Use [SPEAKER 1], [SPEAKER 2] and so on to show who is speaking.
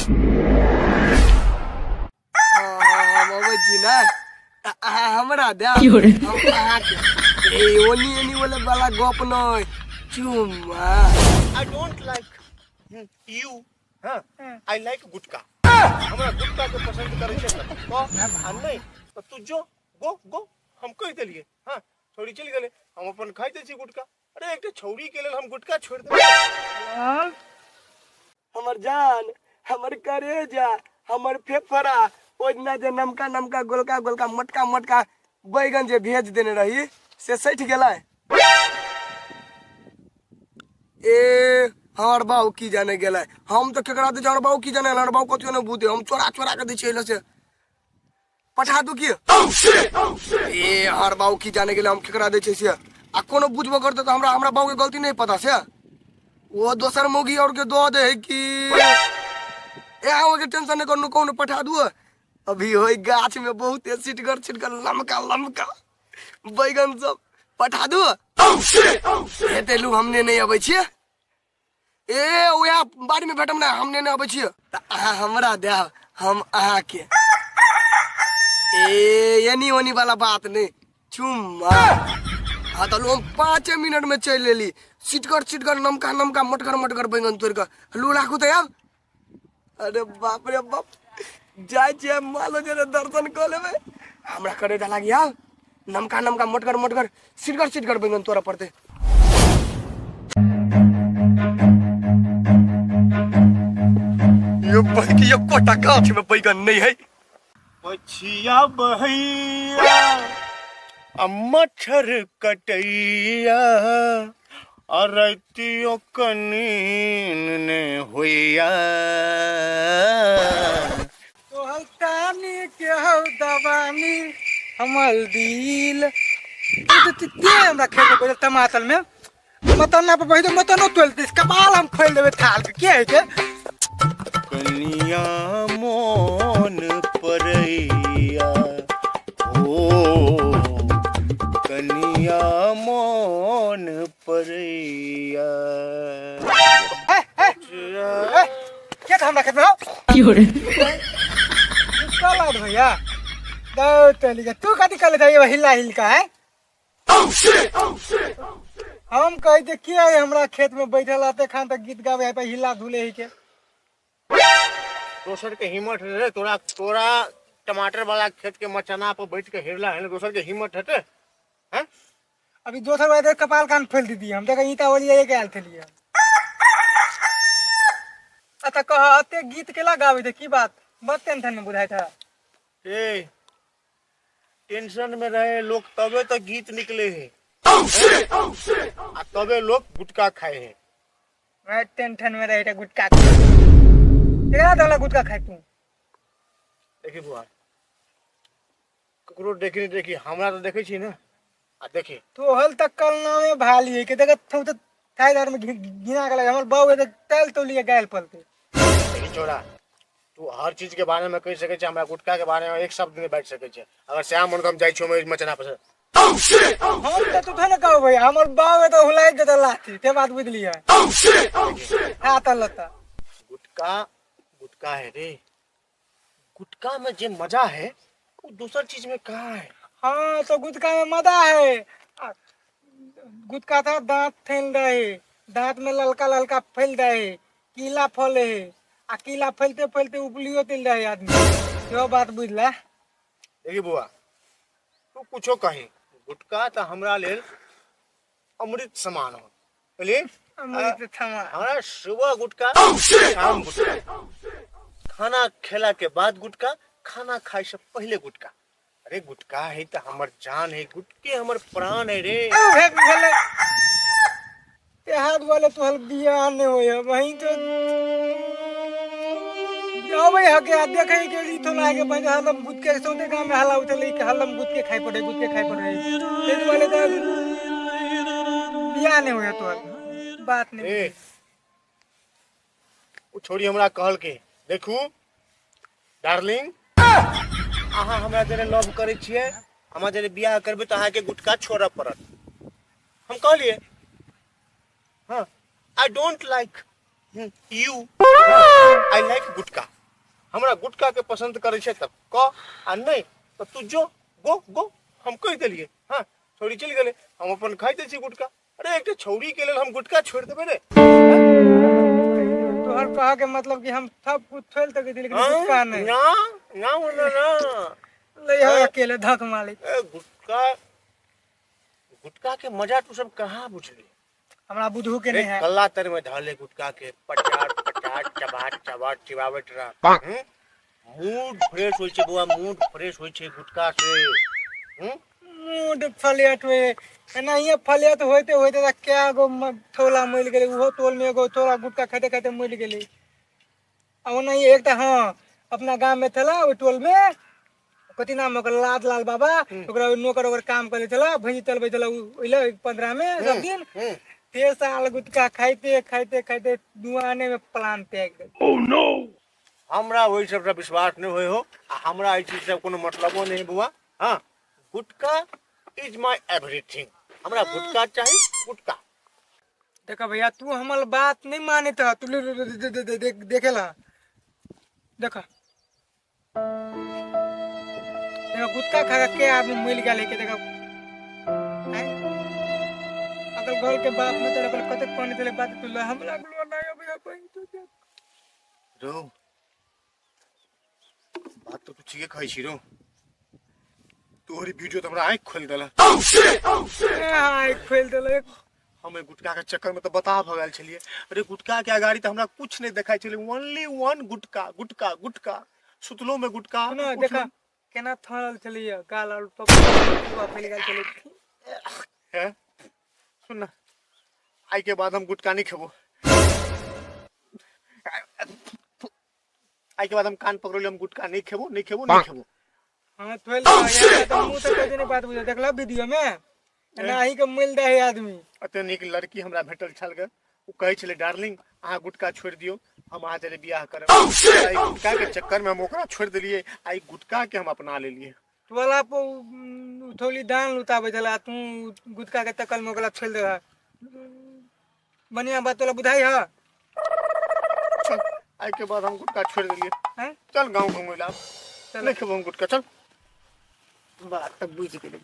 [SPEAKER 1] हम अबै छी ने, अहाँ हमरा देब, हम अहाँके। ए ओनी एनी वाला वाला गप नहि, चुम्मा।
[SPEAKER 2] I don't like you, हाँ, I like gutka. हमरा गुटका के पसंद करै छै तऽ आ नहि तऽ तू जो गो गो। हम कहि देलियै, हाँ, छौड़ी चलि गेलै, हम अपन खाइते छी गुटका। अरे एकटा छौड़ी के लेल हम गुटका छोड़ि देबै?
[SPEAKER 1] हमर जान, हमर करेजा, हमर फेफड़ा, ओहि दिना जे नमका नमका गोलका गोलका मोटका मोटका बैगन जे भेज देने रही से सठि गेलै। ए हमर बाबू की जाने गेलै, हम तऽ केकरा दै छियै, हमर बाबू की जाने, हमर बाबू कथियो नहि बुझे, हम चोरा चोरा के दै छियै से पठा दू की। ए हमर बाबू की जाने गेलै, हम केकरा दै छियै से, आ कोनो बुझबो करतै तऽ हमरा हमरा बाबू के गलती नहि पता से, वो दोसर मौगी और के दऽ दे कि। ए अहाँ के टेंशन नहीं करू, कौन पठा दू। अभी होई गाछ में बहुत सिटगर छिटगर लमका लमका बैगन सब पठा दू। हेते लू हमने नहीं अबै छियै। ए वएह बाड़ी में भेटम ना, हमने नहीं अबै छियै तऽ अहाँ हमरा देब, हम अहाँके। ए एनी ओनी वाला बात नहीं, चुम्मा। हाँ तऽ हम 5 मिनट में चलि एली, सिटगर सिटगर नमका नमका मोटगर मोटगर बैगन तोड़ि कऽ। लू राखू तऽ आब। अरे बाप रे बाप, जाइ छियै मालो जे दर्शन कऽ लेबै, हमरा करेजा लागि आब नमका नमका मोटगर मोटगर सिटगर सिटगर बैगन तोड़ऽ पड़तै। यो बहकी एकोटा गाछ में बैगन नहीं है।
[SPEAKER 2] पछिया बहैया आ मच्छर कटैया, अरतियो कनीन ने होइया।
[SPEAKER 3] तोहर तानी के हौ दवानी हमर दिल। ते हमरा खेत में टमाटर में मतना पर बहि मतनो तोल this, कपाल हम खोल देबे थाल के। के है के
[SPEAKER 2] कनिया मोन परैया, हो कनिया मोन परैया।
[SPEAKER 3] के था हमरा खेत में हो? कल भैया दो तली तू कथी कल था हिला हिल का है। हम कहते के है हमरा खेत में बैठल आते खान तक गीत गावे है पे हिला धुले ही के।
[SPEAKER 2] दोसर के हिम्मत रे, तोरा तोरा टमाटर वाला खेत के मचना पर बैठ के हिरला है, दोसर के हिम्मत हेते हैं?
[SPEAKER 3] अभी दोसर वाले कपाल कान फैल दी हम देखा ईटा वाली एक आयल थे लिए। अच्छा कह अते गीत केला गावे थे की बात, मत टेंशन में बुझाय था।
[SPEAKER 2] ए टेंशन में रहे लोग तबे तो गीत निकले है, आ तबे लोग गुटखा खाए है।
[SPEAKER 3] मैं टेंशन में रहे गुटखा केकरा दला गुटखा खाए तू।
[SPEAKER 2] देखी बुआ ककरो देखी नहीं देखी, हमरा तो देखै छी ना। आ देखी
[SPEAKER 3] तो हल तक कल नामे भाली है के देख थौ तो थाईदार में गिना के लगे हमर बाऊ देख तेल तो लिए गायल पलते।
[SPEAKER 2] देखी छोरा तू हर चीज के बारे में कह सकै छै, हमरा गुटखा के बारे में एक शब्द नहीं बाजि सकै छै। अगर श्याम मन हम जाइ छी मचना पर
[SPEAKER 3] हम तो तू ना कहू भैया, हमर बाऊ तो हुलाई देता लाठी ते बात बुझलिए। हां त लता
[SPEAKER 2] गुटखा गुटखा है रे, गुटखा में जे मजा है वो दूसर चीज में कहाँ है।
[SPEAKER 3] हाँ तो गुटखा में मजा है। गुटखा था दांत फैल रहे, दांत में ललका ललका फैल रहे, कीला फले है, आ कीला फैलते फैलते उपलियो तिल रहे आदमी। यो बात बुझला।
[SPEAKER 2] देखी बुआ तू कुछो कही, गुटखा तो हमरा लेल अमृत समान हो। बुझली?
[SPEAKER 3] अमृत समान।
[SPEAKER 2] हमरा सुबह गुटखा, शाम गुटखा, खाना खेला के बाद गुटखा, खाना खाए से पहले गुटखा। अरे गुटखा है तो हमर जान है, गुटके हमर प्राण है रे।
[SPEAKER 3] हाथ वाले तो हल बियाह नहीं होए वहीं तो अबे हके देखे के ई तो लागे पहिले हलम गुट के सौदे गांव में हला उठले के हलम गुट के खाई पड़े, गुट के खाई पड़े। ते वाले तो बियाह नहीं होए तो बात नहीं।
[SPEAKER 2] ए उ छोरी हमरा कहल के देखू डार्लिंग, अहाँ हमरा जरे लव करै छियै, हमरा जरे बियाह करबै तऽ अहाँके गुटखा छोड़ऽ पड़त। हम कहलियै हाँ, I don't like you, I like gutkha. हमरा गुटका के पसंद करै छै तब कह, आ नहीं तो तू जो गो गो। हम कहि देलियै। हाँ, छौड़ी चलि गेलै, हम अपन खाइते छी गुटका। अरे एकटा छौड़ी के लेल हम गुटका छोड़ि देबै रे?
[SPEAKER 3] तोहर कह के मतलब कि हम सब कुछ छोड़ सकै छी लेकिन गुटका नहीं।
[SPEAKER 2] ना ना ना ना
[SPEAKER 3] ले हो अकेले धक मालिक।
[SPEAKER 2] ए गुटका, गुटका के मजा तू सब कहाँ बुझली?
[SPEAKER 3] हमरा बुझू के नहीं है।
[SPEAKER 2] कल्ला तर में धले गुटका के पचाट पचाट चबाट चबाट चिबावट रहा। मूड फ्रेश होय छै बौआ, मूड फ्रेश होय छै गुटका से।
[SPEAKER 3] मूड फ्लेट होय, एनाहिए फ्लेट होइते होइते त कै गो ठोला मरि गेलै। ओहो टोल में एगो थोड़ा गुटका खाइते खाइते मरि गेलै। आ ओनाहिए एकटा हाँ अपना गाम में छला ओहि टोल में, कथी नाम ओकर, लाद लाल बाबा, ओकरा नौकर ओकर काम करै छला, भैंसी चलबै छला। ओइले 15 में सब दिन 6 साल गुटका खाइते खाइते खाइते दुआने में प्लान त्याग देल।
[SPEAKER 2] ओह नो, हमरा ओहि सब विश्वास नहीं होय हो, आ हमरा एहि चीज से कोनो मतलबो नहीं बुआ। हाँ, गुटका is my everything. हमरा गुटका चाहिए, गुटका।
[SPEAKER 3] देखा भैया, तू हमर बात नहीं माने था, तू देखेला, देखा देखा गुटका खा के आदमी मिल गया लेके। देखा अगल बगल के बाप में तेरे कतेक पानी देले बात तू हम लागलो नहीं अभी अपन तो देख
[SPEAKER 2] रो बात तो तू ठीके कहै छी रो। तोहरी वीडियो तो हमरा आँख खोल देला।
[SPEAKER 3] आँख खोल देला।
[SPEAKER 2] हम गुटका के चक्कर में तो बता भ गेल छलिए। अरे गुटका के अगाड़ी तो हमरा कुछ नहीं देखाई छले, ओनली वन गुटका गुटका गुटका। सुतलो में गुटका।
[SPEAKER 3] ना देखा केना थरल छलिए, गाल और फैल गेल छले।
[SPEAKER 2] है सुन ना, आई के बाद हम गुटका नहीं खेबो। आई के बाद हम कान पकड़ले, हम गुटका नहीं खेबो, नहीं खेबो, नहीं खेबो।
[SPEAKER 3] हाँ थोल यार, तो मुंह तो कोई नहीं बात बुझे। देखला वीडियो में एना ही के मिल दे है आदमी।
[SPEAKER 2] अते नीक लड़की हमरा भेटल छल गे, उ कहै छले डार्लिंग अहाँ गुटका छोड़ दियो, हम अहाँ जरे बियाह करब। आई गुटका के चक्कर में हम ओकरा छोड़ देलिए, आई गुटका के हम अपना लेलिए।
[SPEAKER 3] तोला थोली दान लुताबै छला, तू गुटका के तकल में ओकरा छोड़ देला। बढ़िया बात तोला बुझाई ह?
[SPEAKER 2] चल आई के बाद हम गुटका छोड़ देलिए। चल गांव घुमै ला, चल नहीं खेबो हम गुटका। चल
[SPEAKER 3] बात तब बुझ गेलै।